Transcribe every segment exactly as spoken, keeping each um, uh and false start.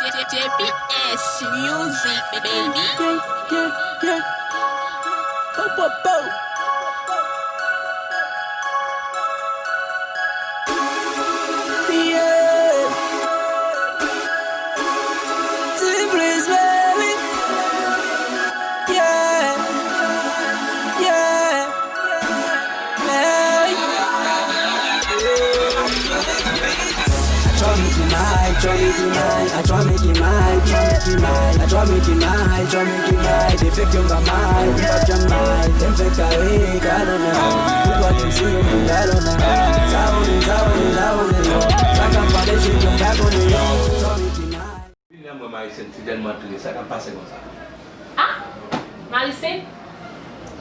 J P S Music, baby. Yeah, yeah, yeah. Pop, pop, pop. Yeah. T-Blaze, baby. Yeah. Yeah. Yeah. I try make it mine, try make it mine, I try make it mine, try make it mine, I try make it mine, try make it mine. Defèt yo pa may, m pa janm may. Lè m fè kare, kalona. Ou pa janm si yo pou kalona. Sa ou ye, sa ou ye, sa ou ye, yo. Sa k ap pale, se yo pa konnen, yo. Try make it mine. Vin la mwen Marisent, se tèlman trè, sa k ap pase konsa? Ah! Marisent?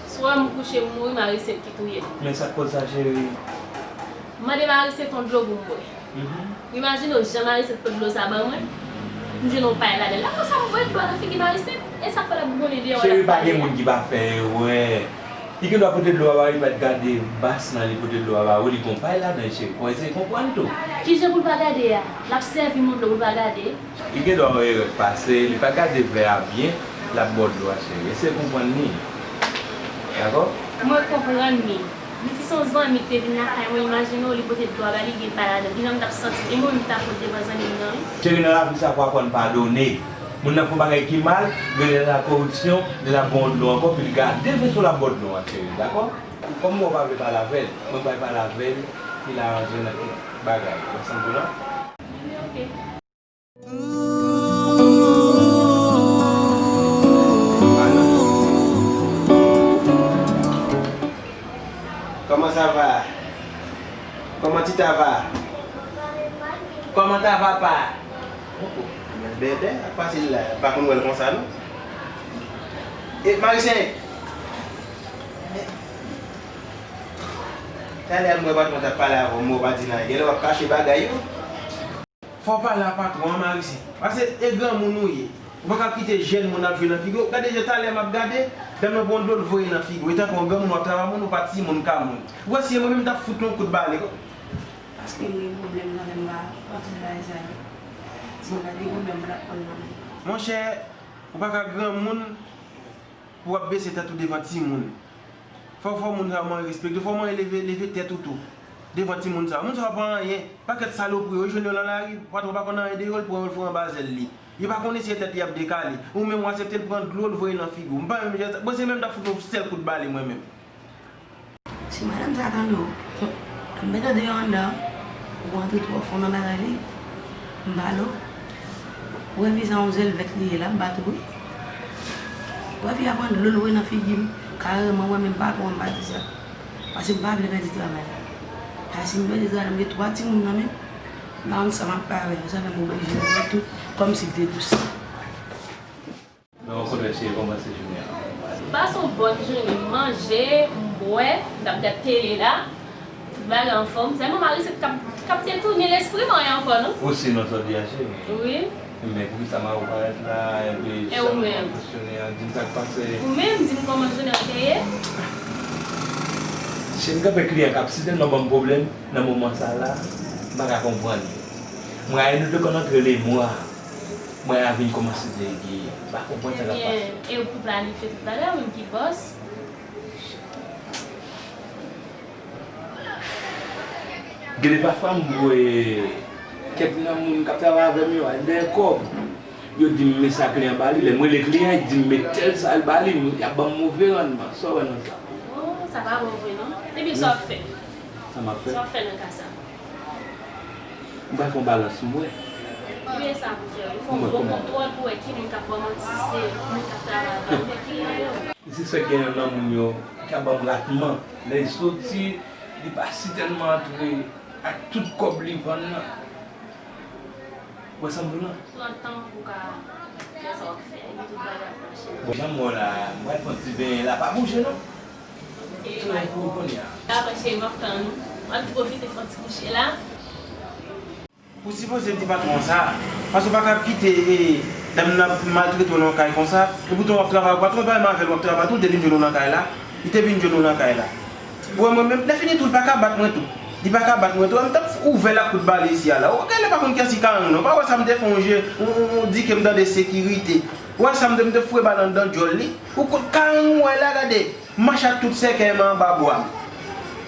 Si w wè m kouche, m mouri, Marisent ki touye m. Men sa k koz sa, cheri? M mande Marisent yon dlo pou m bwè. Mhm. Imajine w jan Marisent pot dlo sa ban mwen. M jwenn yon pay ladan l. Apre sa, m bwè dlo a nan figi Marisent. E sa k fè l ap bougonnen deyò la. Cheri, pa gen moun ki pa fè erè. Li gendwa pote dlo a ba ou, li pa t gade bas nan li pote dlo a ba ou, li gon pay ladan l, cheri. Fò w eseye konprann tou. Kijan pou l pa gade a? L ap sèvi m yon dlo pou l pa gade? Li gendwa yon erè k pase, li pa gade vè a byen, l ap ba w dlo a, cheri. Eseye konprann li. Dakò? Mwen konprann li. Li di se yon zanmi ki te vin lakay mwen, imajine w, li pote dlo a ba li, gen pay ladan l. Kijan m t ap santi m? E mwen menm ki t ap pote devan zanmi m nan, wi. Cheri, nan lavi sa, fò w aprann padone. Moun nan fè yon bagay ki mal, gen lè l nan koripsyon, lè l ap ba w dlo ankò, pou l gade fason l ap ba w dlo a, cheri, dakò? Kòm mwen pa vle pale avè l, mwen pral pale avè l, pou l aranje nan kèk bagay. Ou konprann sa m di w la? Ok. Comment ça va? Comment tu t'en vas? Comment t'en vas pas? Oh, oh, men bèbè, ap pase la, pa konn wè l konsa, non? E, Marisent! Talè a m wè patwon t ap pale avè w, men w pa di l anyen. Genlè w ap kache bagay yo. Fò w pale a patwon an, Marisent. Paske e granmoun ou ye. Ou pa ka kite jèn moun ap jwe nan figi w. Gade jan talè m ap gade, dam nan pran dlo l voye nan figi w. E tankou yon granmoun w ap travay moun, ou pa timoun ka moun. Ou wè si e mwen menm m t ap fout yon kout bale. Paske m gen pwoblèm nan men m pa pran tout bagay sa yo. Si m pa gen pwoblèm, m pa t ap pran nan men. Monchè, ou pa ka granmoun pou w ap bese tèt ou devan timoun. Fò, fò moun sa yo manyen respekte w, fò w manyen leve, leve tèt ou tou. Devan timoun sa yo. Moun sa yo pa anyen. Pakèt salopri yo, yo jwenn yo nan lari, patwon pa konn anyen de yo, l pran yo, l foure anba zèl li. Yo pa konnen si se tèt li ap dekale. Ou menm w aksepte l pran dlo l voye nan figi w. M pa menm, mwen se menm m t ap fout yon sèl kout bale mwen menm. Si madanm sa tande w, ap mete w deyò anndan, ou antre twò fon nan bagay li, m pale w. Ou wè vizaj yon zèl vèt li ye la, m bat ou wi. Ou wè fi a pran dlo l voye nan figi m, kareman, ou wè menm patwon an m pa di sa. Paske m pa vle pèdi travay la. Paske si m pèdi travay la, m gen twa timoun nan men m, m pa konn sa m ap fè avè yo, sa fè m oblije fè tout kòmsi l te dous. Mwen rankontre cheri, kòman se jounen an? Pase yon bòn jounen, m manje, m bwè, m t ap gad tele la, tout bagay anfòm. Sèlman Marisent k ap, k ap detounen lespri m anyen ankò, non? Ou si non sa w di a, cheri? Wi. Men poukisa mari w parèt la, epi jan m ap fonksyone an, di m sa k pase. Ou menm, di m kòman jounen an te ye? Cheri, m kanpe kliyan k ap sitèlman ban m pwoblèm nan moman sa la, m pa ka konprann. Mwen a inote konn antre lemwa. Mwen a vin kòmanse degi. M pa konprann sa k ap pase. Ebyen, e ou ki planifye tout bagay, ou menm ki bòs. Gen de pafwa m voye kèk nan moun k ap travay avè m yo al dèyè kòb. Yo di m men sa kliyan ba li. Lè m rele kliyan, li di m men tèl sa l ba li. Y ap ban m move rannman. Sa w wè nan sa? Oh, sa pa bon vre non. Ebyen, sa w ap fè? Sa m ap fè? Sa w ap fè nan ka sa? M pral fè yon balans, m wè. Ebyen sa pou fè, wi. Fò w gwo kontwòl pou wè ki moun k ap ba w manti, si se moun k ap travay avè w oubyen kliyan yo. Se sèk gen youn nan moun yo ki ap ban m ratman. Lè l soti, li pa sitèlman antre ak tout kòb li vann nan. Ou wè sa m di w lan? Pran tan pou w ka fè sa w ap fè, epi tout bagay ap mache. Bon, jan m wè w la, m pral fè yon ti benyen la, pa bouje non. Ok, bye. Ou konnen a. Dakò, cheri, m ap tann ou. M ap pwofite fè yon ti kouche la. Ou sipoze di patwon sa, paske w pa ka kite, e, dam nan ap maltrete w nan yon kay konsa, epoutan w ap travay ak patwon, e pa menm avè l w ap travay tou, l te vin jwenn ou nan kay la, li te vin jwenn ou nan kay la. Ou wè mwen menm, lè fini tou, li pa ka bat mwen tou. Li pa ka bat mwen tou, m t ap ouvè l ak kout bal isi a la. Ou genlè pa konn kiyès ki Karan non. Pa wè sa m te fè yon je, yon, yon, yon di ke m tande sekirite. Ou wè sa m te, m te foure bal anndan djòl li. Ou kote Karan ou wè la, gade. M mache ak tout sèkèy mwen anba bra m.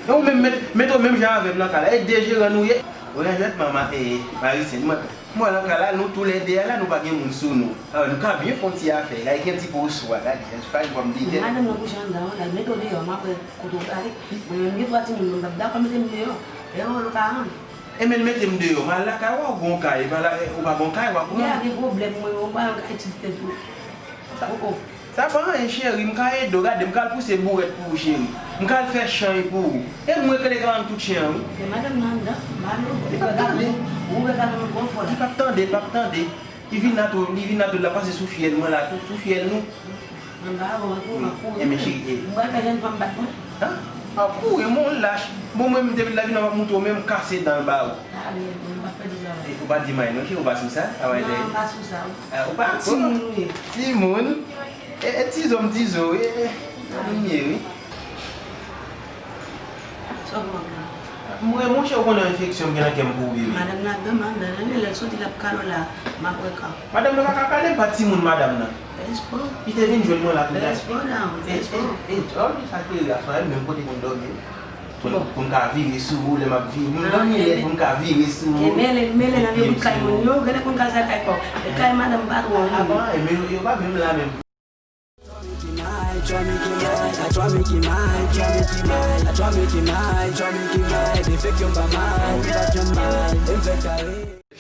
E ou menm, met, met ou menm jan avè m nan kay la. E de jeran nou ye. Ou nan jwèt manman, e, Marisèn, mwen. Mwen nan kay la, nou toulède a la, nou pa gen moun sou nou. Ah, nou ka byen fè yon ti afè. Gade gen ti po sou a, gade, faj bò m dite. Madanm nan kouche anndan, gade, mete w deyò, m ap wè kote w prale. Mwen menm gen twa timoun, mwen p ap dakò mete m deyò. E yon lou ka rann. E men mete m deyò, m al lakay ou, ou gon kay, ou pa la, ou pa gon kay, w ap pran. Gen pwoblèm, mwen, ou pa yon kay ti tèt ou. Oh, oh. Sa pa anyen, cheri, m ka ede w, gade, m ka al pouse bourèt pou ou, cheri. M ka al fè chay pou ou. E m rekle Karan tout chay an, wi. Men madanm nan anndan, m pa nan. Li p ap tande. Ou wè Karan nan twò fò la. Li p ap tande, li p ap tande. Li vin la tou, li vin la tou, l ap pase sou fyèl mwen la tou, sou fyèl nou. Mwen pa bon, mwen kouri, mwen kouri. E men cheri, e. M pral fè jèn fanm bat mwen. An? W ap kouri, men w lach. Bon, mwen, m te vin la vin, m ap moute w, men m kase dan l ba ou. Ah, men, mwen pa fè di sa. E, ou pa di may non, cheri, ou pa sou sa? Non, m pa sou sa, wi. Ah, ou pa sou sa? Timoun ou ye. Timoun. E, e, ti zo m, ti zo, e, e, nou ye, wi. Sa w pran pou? Mwen, monchè, ou konnen enfeksyon m gen nan kè m pou ou, bebe. Madanm nan ap dòmi anndan, lè l soti, l ap kale w la, m ap wè ka. Madanm nan pa ka kale m, pa timoun madanm nan. Fè espò. Li te vin jwenn mwen la tou. Fè espò, dan, fè espò. E, e, e, oh, sa te ri a, sa menm kote pou m dòmi. Pou, pou m ka vire sou ou, lè m ap vire. M dòmi lè pou m ka vire sou ou. E mele, mele nan de bout kay moun yo, genlè konn kay sa kay pa w. E kay madanm patwon an. Avan, e men yo pa menm la menm.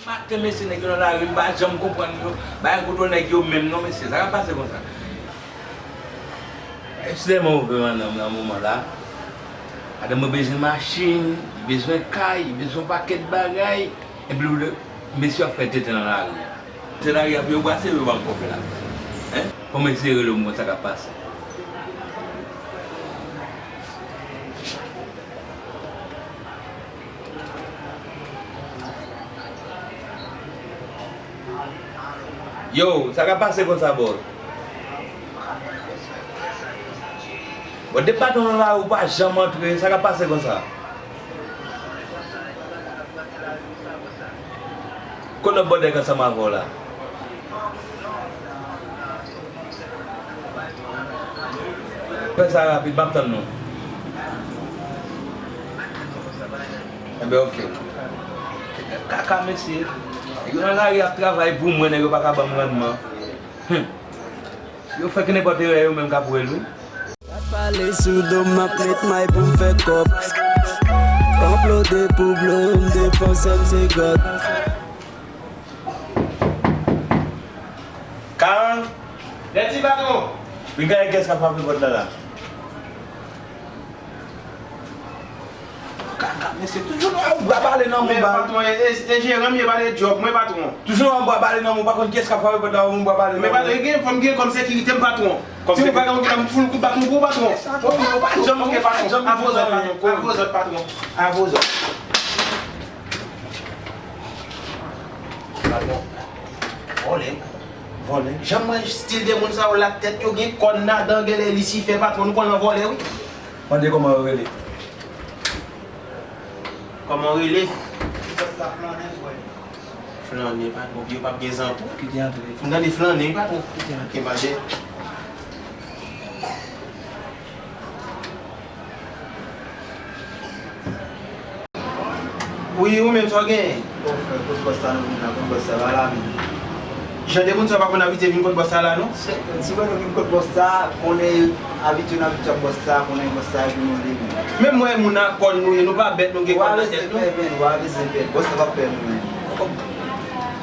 Maten mesye nèg yo nan lari, m pa janm konprann yo. Bagay kote nèg yo menm non mesye, sa k ap pase konsa? Bagay tèlman ove nan, nan moman la. Madanm mwen bezwen machin, li bezwen kay, li bezwen yon pakèt bagay. Epi mesye ap fè tenten nan lari. Se lari a pou yo brase, yo ban m kòb la. Hein? Fò m eseye rele w, m konn sa k ap pase. Yo, sa k ap pase konsa, bòs? Bon, depi patwon nan lari, ou pa janm antre, sa k ap pase konsa? Kot lòt bòdèk ansanm avè w la? Fè sa rapid, m ap tann nou. Enben, oke. Kaka mesye. Nèg yo nan lari ap travay pou mwen, nèg yo pa ka ban m rannman. Hum. Yo fè kenenpòt erè, yo menm k ap wè l, wi. Pale sou do m, m ap met may pou m fè kòb. Konplote pou blo, m defanse m se God. Karan. Lèdi patwon. Vin gade kiyès k ap frape pòt la la. Kaka mesye, toujou nan yon bwa bale nan men ba. Patwon, e, e, e jeran m ye, bale djòb mwen, patwon. Toujou nan yon bwa bale nan men, ou pa konn kiyès k ap frape pòt la, yon bwa bale nan men. Men patwon, e gen, fò m gen kòm sekirite m, patwon. Si yon vagabon ki la, m fout l kout baton pou ou, patwon. Patwon, patwon. Oke, patwon. Avo zòt, patwon. Avo zòt, patwon. Avo zòt. Patwon. Vòlè. Vòlè. Jan m wè stil de moun sa yo la, tèt yo gen kòn ladan, genlè Lisifè, patwon, nou konn nan vòlè, wi. Mande kòman yo rele. Kòman w rele? Flannen, frè. Flannen, patwon. Yo p ap gen zanpou? Kite antre. M tande flannen, patwon. Kite antre. Oke, mache. Wi, ou menm, sa w genyen? Bon, frè, kot bòs sa nou vin la, kot bòs sa pa la menm. Jan de moun sa pa konn abitye vin kot bòs sa la, non? Se, si mwen nou vin kot bòs sa, konnen abitye nou abitye ak bòs sa, konnen bòs sa epi nou vini. Menm mwen, moun a kòn nou ye, nou pa bèt, nou gen kòn nan tèt nou. Ou a bezwen pè, men, ou a bezwen pè. Bòs sa p ap pè nou menm.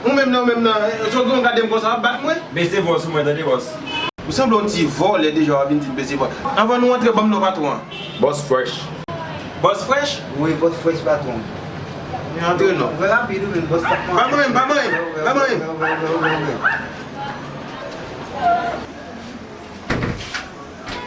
Ou menm nan, ou menm nan, e, so gen yon gade m konsa, w ap bat mwen? Bese vwa w sou mwen, tande, bòs. Ou sanble yon ti vòlè deja, w ap vin di m bese vwa. Anvan nou antre, ban m non patwon an. Bòs Fresh. Bòs Fresh? Wi, Bòs Fresh, patwon. Men antre non. Ouvè rapid, ou menm, bòs t ap manje. Pa manyen m, pa manyen m, pa manyen m. Ouvè, ouvè, ouvè, ouvè, ouvè.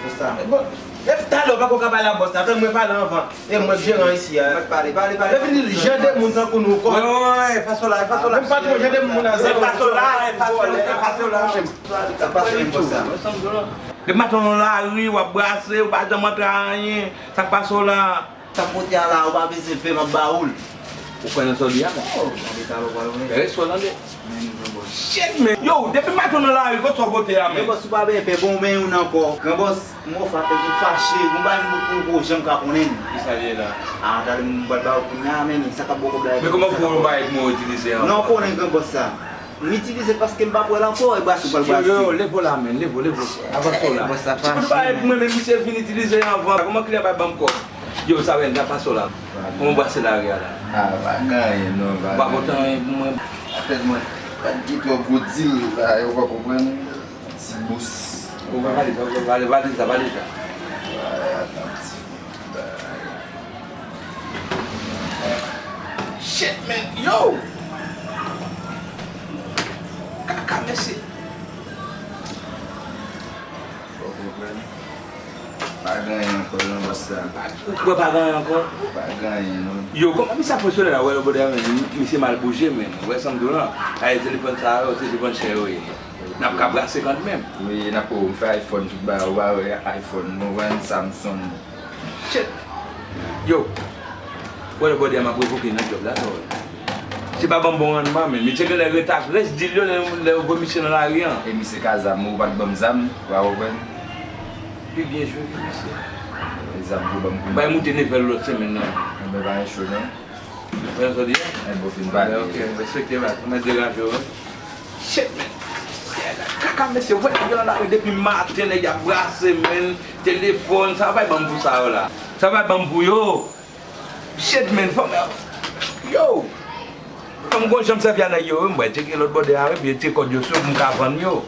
Bòs sa. Bon, e talè w pako ka pale a bòs la, tann mwen pale anvan. E mwen k jeran isi a. Mwen pale, pale, pale. Lè vini jan de moun tankou nou, kò. Wè, wè, wè, wè, fason la, fason la. Menm patwon, jan de moun nan zan. Fason la, fason la, fason la. Sa k pase menm bòs sa? Depi maten w nan lari, w ap brase, ou pa janm antre a anyen. Sa k pase w la? Sa m pote a la, ou pa bezwen pè, m ap ba ou l. Ou kwè nan sa w di a, men? Oh, tande talè w pral wè. Rès wè tande. Men, men, bòs. Shit, men. Yo, depi maten w nan lari, kote w pote a, men? Men, bòs, ou pa bezwen pè, bon, men youn ankò. Gran bòs, m ofè a tèt ou fache, ou bay m bout pou ou janm ka konnen. Ki sa l ye la? Ah, tande m pral ba ou kounye a, men, sa k ap bò kòb la. Men kòman pou ou bay pou mwen itilize a? Non, ou konnen gran bòs sa. M itilize l paske m p ap wè l ankò, e brase w pral brase. Yo, yo, yo, leve w la, men, leve w, leve w. Avanse w la. Bòs sa fache. Ti bout bagay pou mwen, men misye vin itilize anvan. Kòman kliyan pa ban m kòb? Yo, sa wè, n ka pase w la. Kòman w brase lari a la? Ah, pa gen anyen, non, pa gen anyen. Ou pa pote anyen pou mwen? Afè mwen, pa gen twò gwo dil la, yo pa konprann. Ti bous. Ou pa valiz, ou pa valiz, valiz la, valiz la. Shit, man. Yo! Kaka, mesye. Ou konprann? Pa gen anyen ankò, non, bòs la. Ou kwè pa gen anyen ankò? Pa gen anyen, non. Yo, kòman misye ap fonksyone la? Wè, lòt bò de a, men, misye mal bouje, men. Wè, sa m di w lan. Ay, telefòn sa yo, se telefòn chè yo ye. N ap ka brase kanmenm. Wi, n ap, ou fè iPhone, tout bagay, ou pa wè iPhone, nou vann Samsung. Shit. Yo. Wè lè bòdè a m ap revoke nan djòb la, sa wè. Se pa ban m bon rannman, men. Misye genlè rete ak rès dil yo lè, lè yo voye misye nan lari an. E misye ka zam, ou pa t ban m zam, ou pa konprann? Pi byen jwe ke misye. E zam pou ban m pou. Bay moute nevèl lòt semèn nan. Enben, pa gen cho, non. Ou konprann sa w di a? Enben, ou fin pale. Ok, respekte, baz. Ou mèt deranje w, wi. Shit, man. Kaka, mesye, wè nèg yo nan lari depi maten, nèg y ap brase, man. Telefòn, sa pa ban m pou sa yo la. Sa pa ban m pou yo. Shit, man, fò m, yo. Fò m gon jan m sèvi a nèg yo, wi, m pral tcheke lòt bòdè a, wi, epi tcheke kòd yo sou pou m ka vann yo.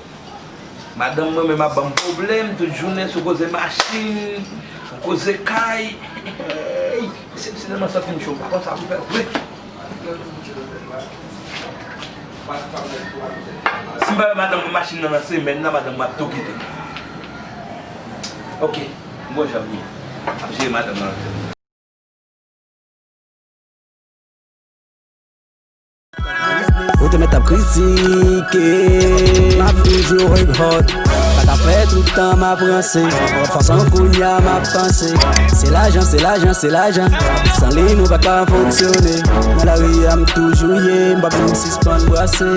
Madanm mwen menm ap ban m pwoblèm, tout jounen sou koze machin, koze kay. Hey, se, se tèlman santi m cho, m pa konn sa pou m fè vre. Si m pa bay madanm mwen machin nan nan semèn nan, madanm mwen ap tou kite m. Ok, m gon jan m ye. M ap jere madanm nan. Ou te mèt ap kritike, m ap toujou work hard. Pa ka fè tout tan m ap ranse. Fason kounye a m ap panse. Se lajan, se lajan, se lajan. San li nou pa ka fonksyone. Nan lari a m toujou ye, m p ap janm sispann brase.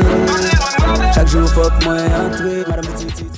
Chak jou fòk mwen antre. Madanm pitit.